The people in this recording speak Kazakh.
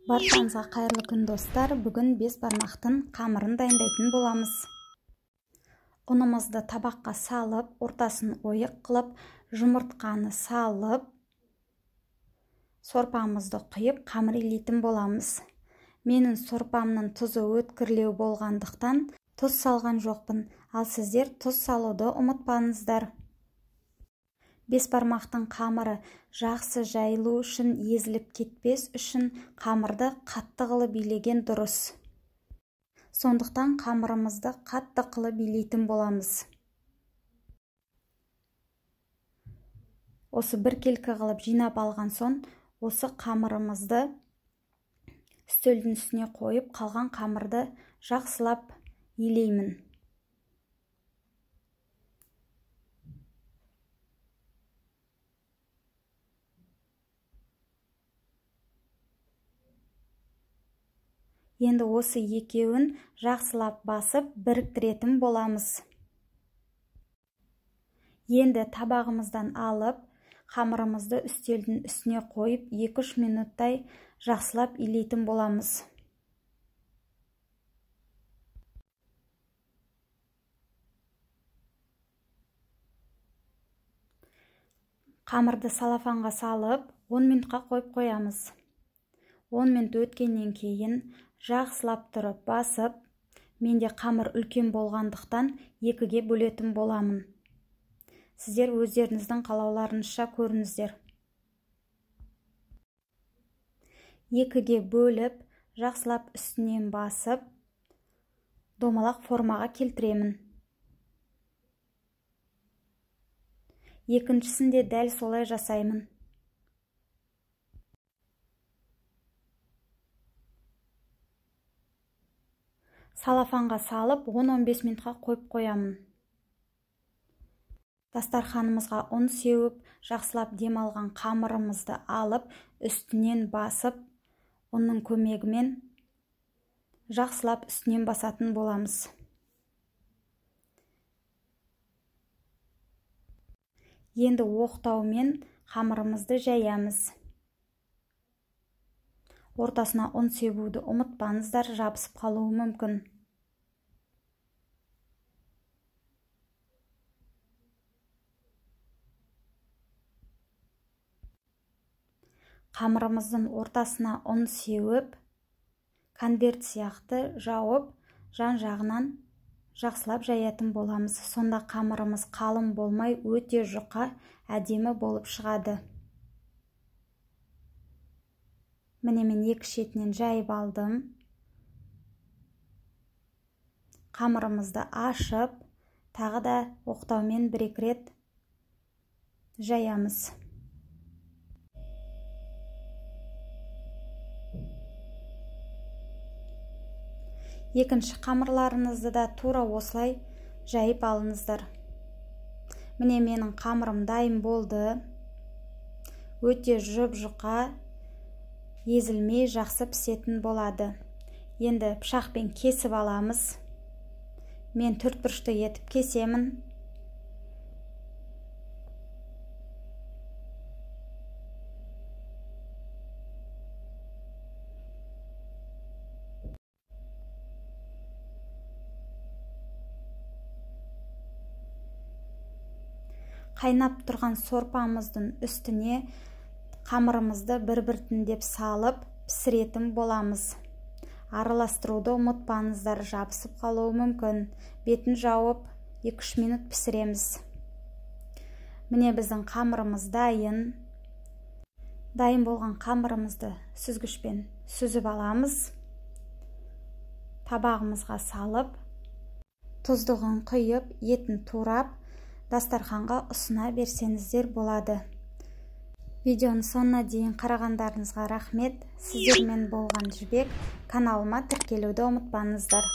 Баршаңызға қайырлы күн, достар. Бүгін бес бармақтың қамырын дайындайтын боламыз. Ұнымызды табаққа салып, ортасын ойық қылып, жұмыртқаны салып, сорпамызды құйып, қамыр илейтін боламыз. Менің сорпамның тұзы өткірлеу болғандықтан тұз салған жоқпын, ал сіздер тұз салуды ұмытпаңыздар. Бес бармақтың қамыры жақсы жайылу үшін, езіліп кетпес үшін қамырды қатты қылып илеген дұрыс. Сондықтан қамырымызды қатты қылып илейтін боламыз. Осы бір келкі қылып жинап алған соң, осы қамырымызды үстелдің үстіне қойып, қалған қамырды жақсылап илеймін. Енді осы екеуін жақсылап басып, біріктіретін боламыз. Енді табағымыздан алып, қамырымызды үстелдің үстіне қойып, 2-3 минуттай жақсылап илейтін боламыз. Қамырды салафанға салып, 10 минутқа қойып қоямыз. 10 минут өткеннен кейін жақсылап тұрып басып, менде қамыр үлкен болғандықтан екіге бөлетін боламын. Сіздер өздеріңіздің қалауларыңызша көріңіздер. Екіге бөліп, жақсылап үстінен басып, домалақ формаға келтіремін. Екіншісін де дәл солай жасаймын. Салафанға салып, 10-15 минутқа қойып қоямын. Дастарханымызға ұн сеуіп, жақсылап дем алған қамырымызды алып, үстінен басып, ұнның көмегімен жақсылап үстінен басатын боламыз. Енді оқтаумен қамырымызды жаямыз. Ортасына ұн себуді ұмытпаңыздар, жабысып қалуы мүмкін. Қамырымыздың ортасына ұн сеуіп, конверт сияқты жауып, жан-жағынан жақсылап жаятын боламыз. Сонда қамырымыз қалың болмай, өте жұқа, әдемі болып шығады. Міне мен екі шетінен жайып алдым. Қамырымызды ашып, тағы да оқтаумен бір-екі рет жаямыз. Екінші қамырларыңызды да тура осылай жайып алыңыздар. Міне менің қамырым дайын болды. Өте жұп-жұқа, езілмей жақсы пісетін болады. Енді пышақпен кесіп аламыз. Мен төрт бұрышты етіп кесемін. Қайнап тұрған сорпамыздың үстіне қамырымызды бір-біртіндеп салып, пісіретін боламыз. Араластыруды ұмытпаңыздар, жабысып қалуы мүмкін. Бетін жауып, 2-3 минут пісіреміз. Міне біздің қамырымыз дайын. Дайын болған қамырымызды сүзгішпен сүзіп аламыз. Табағымызға салып, тұздығын құйып, етін турап, дастарханға ұсына берсеңіздер болады. Видеоның соңына дейін қарағандарыңызға рахмет. Сіздермен болған Жібек. Каналыма тіркелуді ұмытпаңыздар.